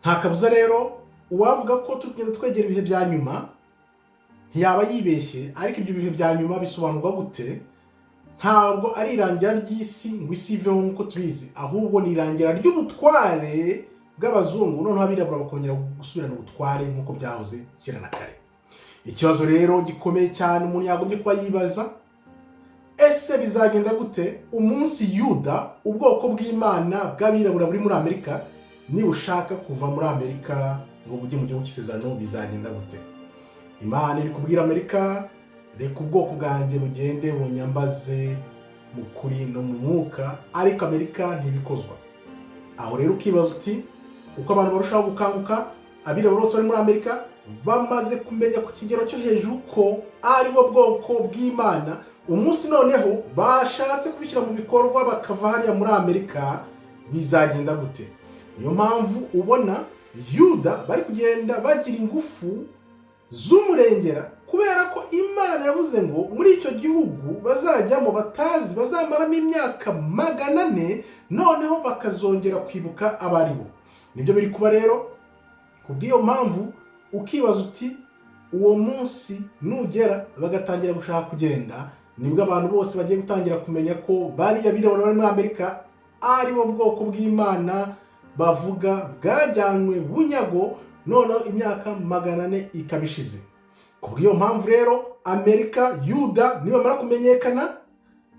Nta kabuza rero, uwavuga ko tugenda twegera ibihe bya nyuma ntiyaba yibeshye. Ariko ibyo bihe bya nyuma bisobanurwa gute? Ntabwo ari irangira ry'isi ngo isi iveho nk'uko tubizi, ahubwo ni irangira ry'ubutware bw'abazungu, noneho abirabura bakongera gusubirana ubutware nk'uko byahoze kera na kare. Ikibazo rero gikomeye cyane umuntu yagombye kuba yibaza: ese bizagenda gute umunsi Yuda, ubwoko bw'Imana bw'abirabura buri muri Amerika, nibushaka kuva muri Amerika ngo bujye mu gihugu cy'isezerano? Bizagenda gute? Imana iri kubwira Amerika: "Reka ubwoko bwanjye bugende bunyambaze mu kuri no mu mwuka." Ariko Amerika ntibikozwa. Aho rero ukibaza uti: uko abantu barushaho gukanguka, abirabura bose bari muri Amerika bamaze kumenya ku kigero cyo hejuru ko ari bo bwoko bw'Imana, umunsi noneho bashatse kubishyira mu bikorwa bakava hariya muri Amerika, bizagenda gute? Niyo mpamvu ubona Yuda bari kugenda bagira ingufu z'umurengera, kubera ko Imana yavuze ngo muri icyo gihugu bazajyamo batazi bazamaramo imyaka 400, noneho bakazongera kwibuka abo ari bo. Nibyo biri kuba rero. Ku bw'iyo mpamvu ukibaza uti: uwo munsi nugera bagatangira gushaka kugenda, nibwo abantu bose bagiye gutangira kumenya ko bariya birabura bari muri Amerika ari bo bwoko bw'Imana bavuga bwajyanywe bunyago, noneho imyaka 400 ikaba ishize. Ku bw'iyo mpamvu rero, Amerika, Yuda nibamara kumenyekana,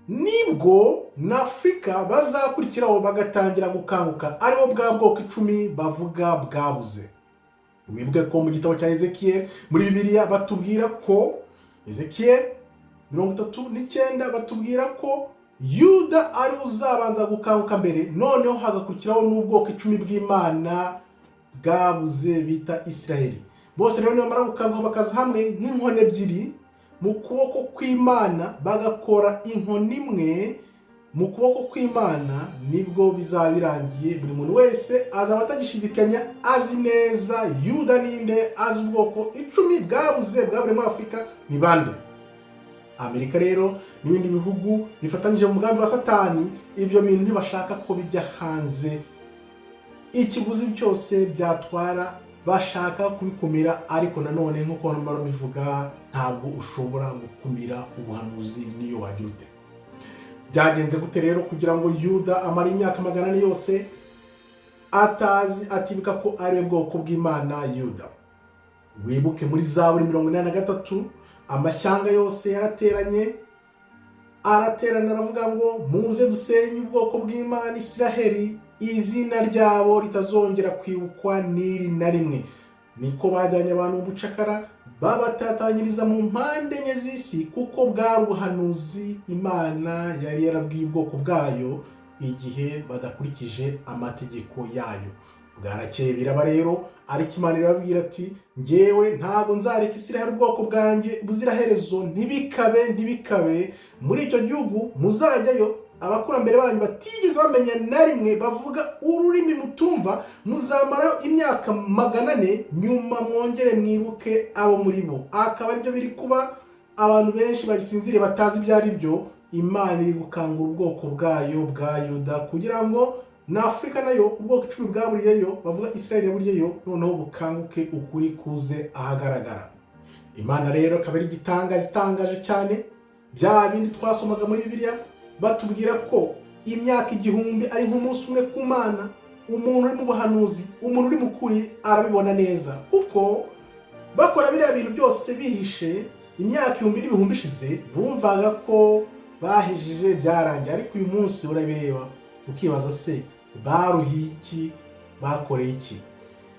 nibwo na Afurika bazakurikiraho bagatangira gukanguka, aribo bwa bwoko 10 bavuga bwabuze. Wibuke ko mu gitabo cya Ezekiel muri Bibiliya batubwira ko, Ezekiel 39, batubwira ko Yuda ari uzabanza gukanguka mbere, noneho hagakurikiraho n'ubwoko 10 bw'Imana bwabuze bita Isiraheli. Bose rero nibamara gukanguka bakaza hamwe nk'inkoni ebyiri mu kuboko kw'Imana, bagakora inkoni imwe mu kuboko kw'Imana, nibwo bizaba birangiye. Buri muntu wese azaba atagishidikanya, azi neza Yuda ninde, azi ubwoko 10 bwabuze bwaburiye muri Afurika ni bande. Amerika rero n'ibindi bihugu bifatanyije mu mugambi wa Satani, ibyo bintu ntibashaka ko bijya hanze. Ikiguzi cyose byatwara bashaka kubikumira. Ariko nanone, nk'uko babivuga, ntabwo ushobora gukumira ubuhanuzi niyo wagira ute. Byagenze gute rero kugira ngo Yuda amare imyaka 400 yose atazi, atibuka ko ari ubwoko bw'Imana Yuda? Wibuke muri Zaburi 83, amashyanga yose yarateranye, araterana, aravuga ngo: "Muze dusenye ubwoko bw'Imana Isiraheli, izina ryabo ritazongera kwibukwa n'iri na rimwe." Niko bajyanye abantu mu bucakara, babatatanyiriza mu mpande enye z'isi, kuko bwari ubuhanuzi Imana yari yarabwiye ubwoko bwayo igihe badakurikije amategeko yayo. Bwarakeye biraba rero, ariko Imana irababwira ati: "Ngewe ntabwo nzareka Isiraheli ubwoko bwanjye buziraherezo. Ntibikabe, ntibikabe. Muri icyo gihugu muzajyayo, abakurambere banyu batigeze bamenya na rimwe, bavuga ururimi mutumva, muzamarayo imyaka 400, nyuma mwongere mwibuke abo muri bo." Akaba aribyo biri kuba. Abantu benshi bagisinziriye, batazi ibyo ari byo. Imana iri gukangura ubwoko bwayo bwa Yuda kugira ngo na Afurika nayo, ubwoko 10 bwaburiyeyo, bavuga Israel yaburiyeyo, noneho bukanguke, ukuri kuze ahagaragara. Imana rero akaba ari igitangaza itangaje cyane. Bya bindi twasomaga muri Bibiliya batubwira ko imyaka 1000 ari nk'umunsi umwe ku Mana, umuntu uri mu buhanuzi, umuntu uri mu kuri, arabibona neza, kuko bakora biriya bintu byose bihishe imyaka ibihumbi n'ibihumbi ishize, bumvaga ko bahejeje, byarangiye. Ariko uyu munsi urabireba ukibaza: se baruhiye iki? Bakoreye iki?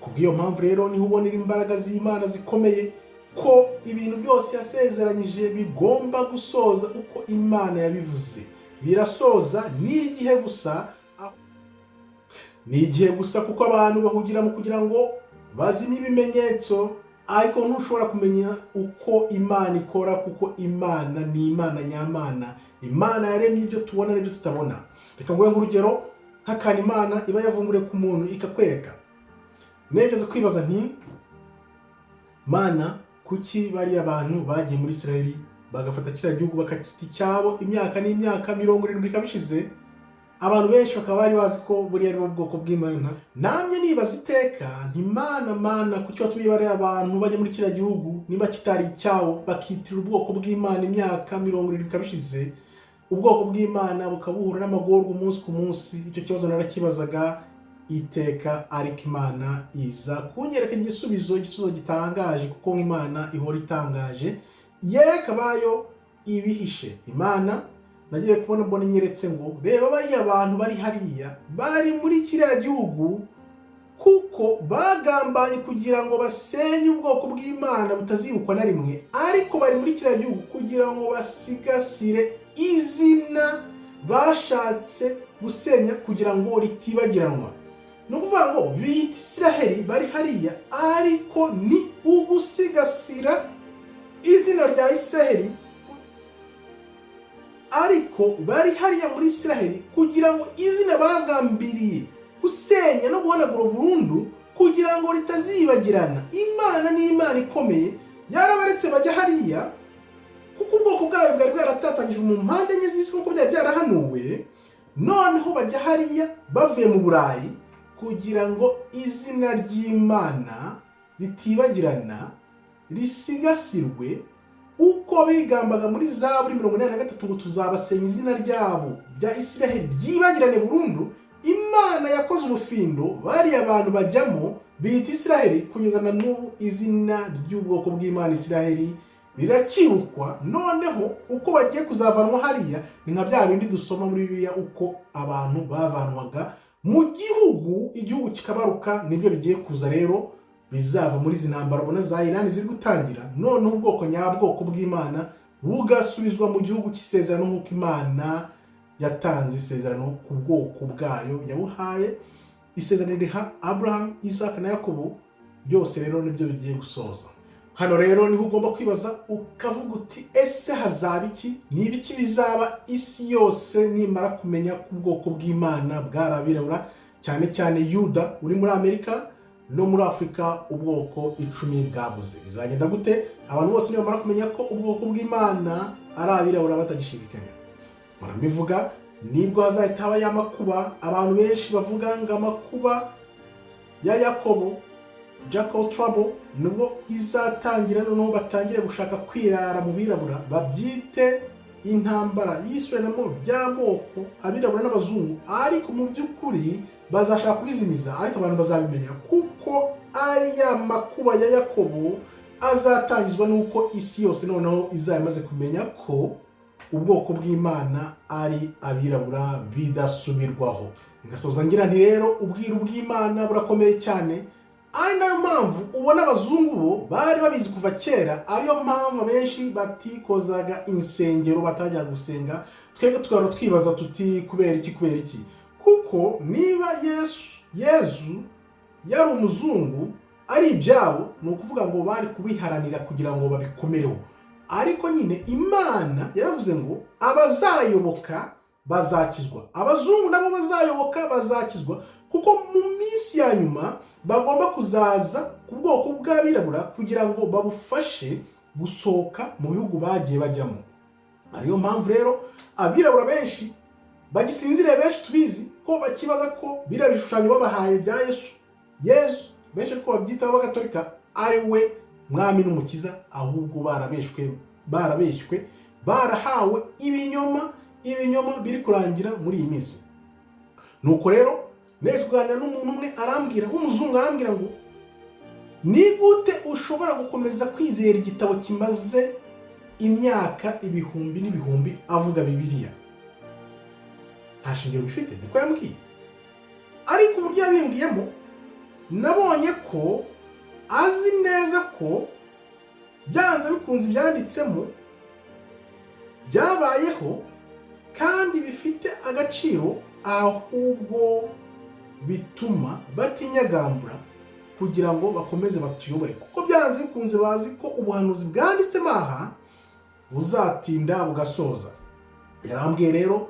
Kubw'iyo mpamvu rero niho ubonera imbaraga z'Imana zikomeye, ko ibintu byose yasezeranyije bigomba gusoza uko Imana yabivuze. Birasoza, ni igihe gusa, ni igihe gusa, kuko abantu bahugira mu kugira ngo bazime ibimenyetso. Ariko ntushobora kumenya uko Imana ikora, kuko Imana ni Imana nyamana, Imana yaremye ibyo tubona n'ibyo tutabona. Reka nguhe nk'urugero, nk'akantu Imana iba yavunguriye ku muntu ikakwereka. Negeze kwibaza nti: "Mana, kuki bariya bantu bagiye muri Israel bagafata kiriya gihugu bakacyita icyabo, imyaka n'imyaka 70 ikaba ishize?" Abantu benshi bakaba bari bazi ko buriya ari bo bwoko bw'Imana. Namye nibaza iteka nti: "Mana, Mana, kuki watumye bariya abantu bajya muri kiriya gihugu niba kitari icyabo, bakitirira ubwoko bw'Imana?" Imyaka 70 ikaba ishize, ubwoko bw'Imana bukabuhura n'amagorwa umunsi ku munsi. Icyo kibazo narakibazaga iteka, ariko Imana iza kunyereka igisubizo, igisubizo gitangaje, kuko Imana ihora itangaje, yereka abayo ibihishe. Imana nagiye kubona mbona inyeretse ngo: "Reba bariya bantu bari hariya, bari muri kiriya gihugu kuko bagambanye kugira ngo basenye ubwoko bw'Imana butazibukwa na rimwe, ariko bari muri kiriya gihugu kugira ngo basigasire izina bashatse gusenya kugira ngo ritibagiranwa." Ni ukuvuga ngo biyita Isiraheli, bari hariya, ariko ni ugusigasira izina rya Isiraheli, ariko bari hariya muri Isiraheli kugira ngo izina bagambiriye gusenya no guhanagura burundu, kugira ngo ritazibagirana. Imana ni Imana ikomeye, yarabaretse bajya hariya kuko ubwoko bwayo bwari bwaratatanyijwe mu mpande enye z'isi nk'uko byari byarahanuwe. Noneho bajya hariya bavuye mu Burayi kugira ngo izina ry'Imana ritibagirana, risigasirwe, uko bigambaga muri Zaburi 83 ngo tuzabasenya izina ryabo rya Isiraheli ryibagirane burundu. Imana yakoze ubufindo, bariya abantu bajyamo biyita Isiraheli, kugeza na n'ubu izina ry'ubwoko bw'Imana Isiraheli rirakibukwa. Noneho uko bagiye kuzavanwa hariya ni nka bya bindi dusoma muri Bibiliya, uko abantu bavanwaga mu gihugu, igihugu kikabaruka. Nibyo bigiye kuza rero, bizava muri izi ntambara ubona za Irani ziri gutangira. Noneho ubwoko nyabwoko bw'Imana bugasubizwa mu gihugu cy'isezerano, nk'uko Imana yatanze isezerano ku bwoko bwayo, yabuhaye isezerano riha Abraham, Isaac na Yakobo. Byose rero nibyo bigiye gusoza. Hano rero niho ugomba kwibaza ukavuga uti: "Ese hazaba iki? Ni ibiki bizaba isi yose nimara kumenya ko ubwoko bw'Imana bwari abirabura, cyane cyane Yuda uri muri Amerika no muri Afurika, ubwoko 10 bwabuze? Bizagenda gute abantu bose nibamara kumenya ko ubwoko bw'Imana ari abirabura batagishidikanya?" Murabivuga, nibwo hazahita haba ya makuba abantu benshi bavuga ngo amakuba ya Yakobo, Jacob Trouble, nibwo izatangira. Noneho batangire gushaka kwirara mu birabura, babyite intambara y'isubiranamo ry'amoko, abirabura n'abazungu, ariko mu by'ukuri bazashaka kubizimiza, ariko abantu bazabimenya kuko ari ya makuba ya Yakobo azatangizwa n'uko isi yose noneho izaba imaze kumenya ko ubwoko bw'Imana ari abirabura bidasubirwaho. Ngasoza ngira nti: rero ubwiru bw'Imana burakomeye cyane, ari nayo mpamvu ubona abazungu bo bari babizi kuva kera, ariyo mpamvu abenshi batikozaga insengero, batajya gusenga. Twebwe tukaba twibaza tuti: "Kubera iki? Kubera iki?" Kuko niba Yesu yari umuzungu, ari ibyabo, ni ukuvuga ngo bari kubiharanira kugira ngo babikomereho. Ariko nyine Imana yaravuze ngo abazayoboka bazakizwa, abazungu nabo bazayoboka bazakizwa, kuko mu minsi ya nyuma bagomba kuzaza ku bwoko bw'abirabura kugira ngo babufashe gusohoka mu bihugu bagiye bajyamo. Ariyo mpamvu rero abirabura benshi bagisinziriye, benshi tubizi ko bakibaza ko biriya bishushanyo babahaye bya Yesu, Yesu benshi ariko babyitaho b'Abagatolika, ari we mwami n'umukiza, ahubwo barabeshwe, barabeshywe, barahawe ibinyoma, ibinyoma biri kurangira muri iyi minsi. Nuko rero nese kuganira n'umuntu umwe arambwira, w'umuzungu, arambwira ngo: "Ni gute ushobora gukomeza kwizera igitabo kimaze imyaka ibihumbi n'ibihumbi, avuga Bibiliya, nta shingiro bifite?" Niko yambwiye. Ariko uburyo yabimbwiyemo nabonye ko azi neza ko byanze bikunze ibyanditsemo byabayeho kandi bifite agaciro, ahubwo bituma batinyagambura kugira ngo bakomeze batuyobore, kuko byanze bikunze bazi ko ubuhanuzi bwanditsemo aha buzatinda bugasoza. Yarambwiye rero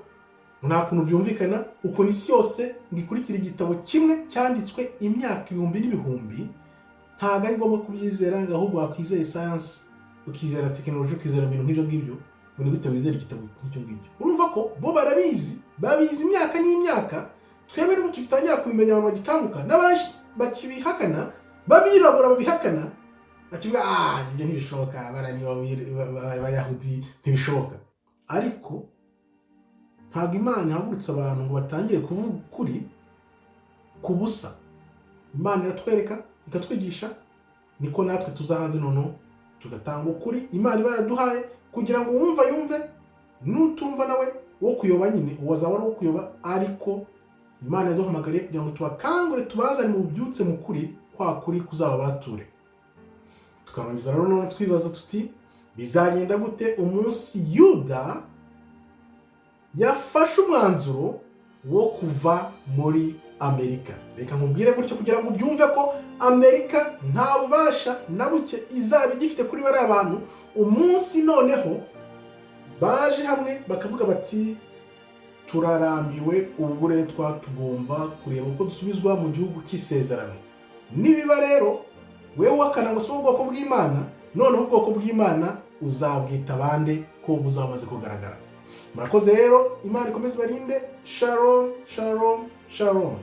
nta kuntu byumvikana ukuntu isi yose ngo ikurikire igitabo kimwe cyanditswe imyaka ibihumbi n'ibihumbi. Ntabwo ari ngombwa kubyizera, ngo ahubwo wakwizeye sayansi, ukizera tekinoloji, ukizera ibintu nk'ibyo ngibyo, ngo ni gute wizera igitabo nk'icyo ngicyo? Urumva ko bo barabizi, Babizi imyaka n'imyaka. Twebwe nibwo tugitangira kubimenya, abantu bagikanguka n'abaje bakibihakana, babirabura babihakana, bakivuga: "Ah, ibyo ntibishoboka, bariya niba Abayahudi, ntibishoboka." Ariko ntabwo Imana ihagurutse abantu ngo batangire kuvuga ukuri ku busa. Imana iratwereka, ikatwigisha, niko natwe tuza hanze noneho tugatanga ukuri Imana iba yaduhaye, kugira ngo uwumva yumve, n'utumva nawe wo kuyoba nyine, uwo azaba ari uwo kuyoba. Ariko Imana yaduhamagariye kugira ngo tubakangure, tubazane mu bubyutse, mu kuri kwa kuri kuzaba bature. Tukarangiza rero none twibaza tuti: bizagenda gute umunsi Yuda yafashe umwanzuro wo kuva muri Amerika? Reka nkubwire gutyo kugira ngo ubyumve ko Amerika nta bubasha na buke izaba igifite kuri bariya bantu, umunsi noneho baje hamwe bakavuga bati: "Turarambiwe ubu buretwa, tugomba kureba uko dusubizwa mu gihugu cy'isezerano." Nibiba rero, wewe uhakana ngo si ubwoko bw'Imana, noneho ubwoko bw'Imana uzabwita bande ko buzaba bumaze kugaragara? Murakoze rero, Imana ikomeze ibarinde. Shalom, shalom, shalom.